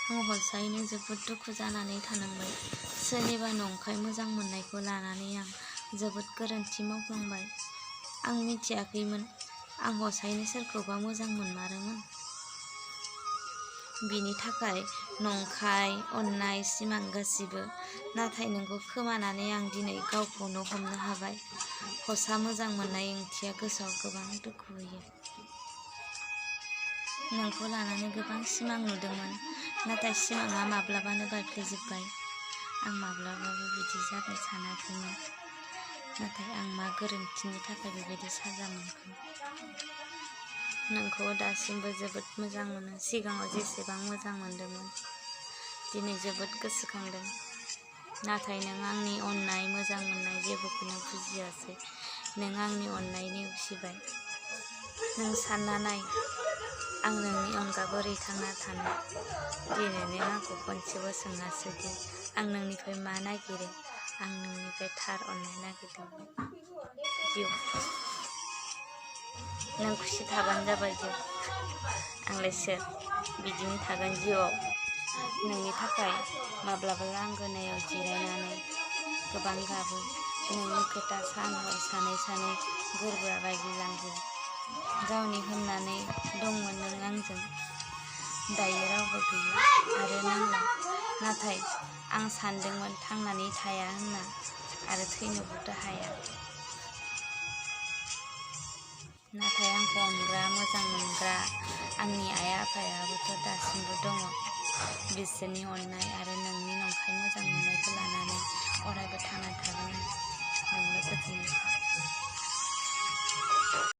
आं हसायैनो जोबोद दुखु जानानै थानांबाय। सोरनिबा नंखाय मोजां मोननायखौ लानानै आं जोबोद गोरोन्थि मावफ्लांबाय। आं मिथियाखैमोन आं हसायैनो सोरखौबा मोजां मोनमारोमोन। बिनि थाखाय नंखाय अननाय सिमां गासिबो। नाथाय नोंखौ खोमानानै आं दिनै गावखौनो हमनो हाबाय। हसा मोजां मोननाय ओंथिया गोसोआव गोबां दुखु होयो। नोंखौ लानानै गोबां सिमां नुदोंमोन, नाथाय सिमाङा माब्लाबानो बायफ्लेजोबबाय। आं माब्लाबाबो बिदि जागोन सानाखैमोन। नाथाय आं मा गोरोन्थिनि थाखाय बेबायदि साजा मोनखो? नोंखौ दासिमबो जोबोद मोजां मोनो। सिगाङाव जेसेबां मोजां मोनदोंमोन, दिनै जोबोद गोसोखांदों। नाथाय नों आंनि अननाय, मोजां मोननाय जेबोखौनो बुजियासै। नों आंनि अननाय नेवसिबाय। नों सानना नाय, आं नोंनि अनगा बोरै थांना थानो? दिनै नों आंखौ खनसेबो सोङासै दि आं नोंनिफ्राय मा नागिरो। आं नोंनिफ्राय थार अननाय नागिरदोंमोन। जिउ। नों खुसि थाबानो जाबाय जिउ। आंलाय सोर? बिदिनो थागोन जिउआव। नोंनि थाखाय माब्लाबा लांगोनायाव जिरायनानै गोबां गाबो। नोंनि खोथा सान हर सानै सानै गोरबोआ बायग्लिलांजोबो। गावनि होननानै दंमोन नों आंजों। दायो रावबो गैया आरो नांला। नाथाय आं सानदोंमोन थांनानै थाया होनना आरो थैनोबोथ' हाया। नाथाय आंखौ अनग्रा, मोजां मोनग्रा आंनि आइ आफायाबोथ' दासिमबो दङ। बिसोरनि अननाय आरो नोंनि नंखाय मोजां मोननायखौ लानानै अरायबो थांना थागोन आं। नोंनो गोजोननाय थाबाय।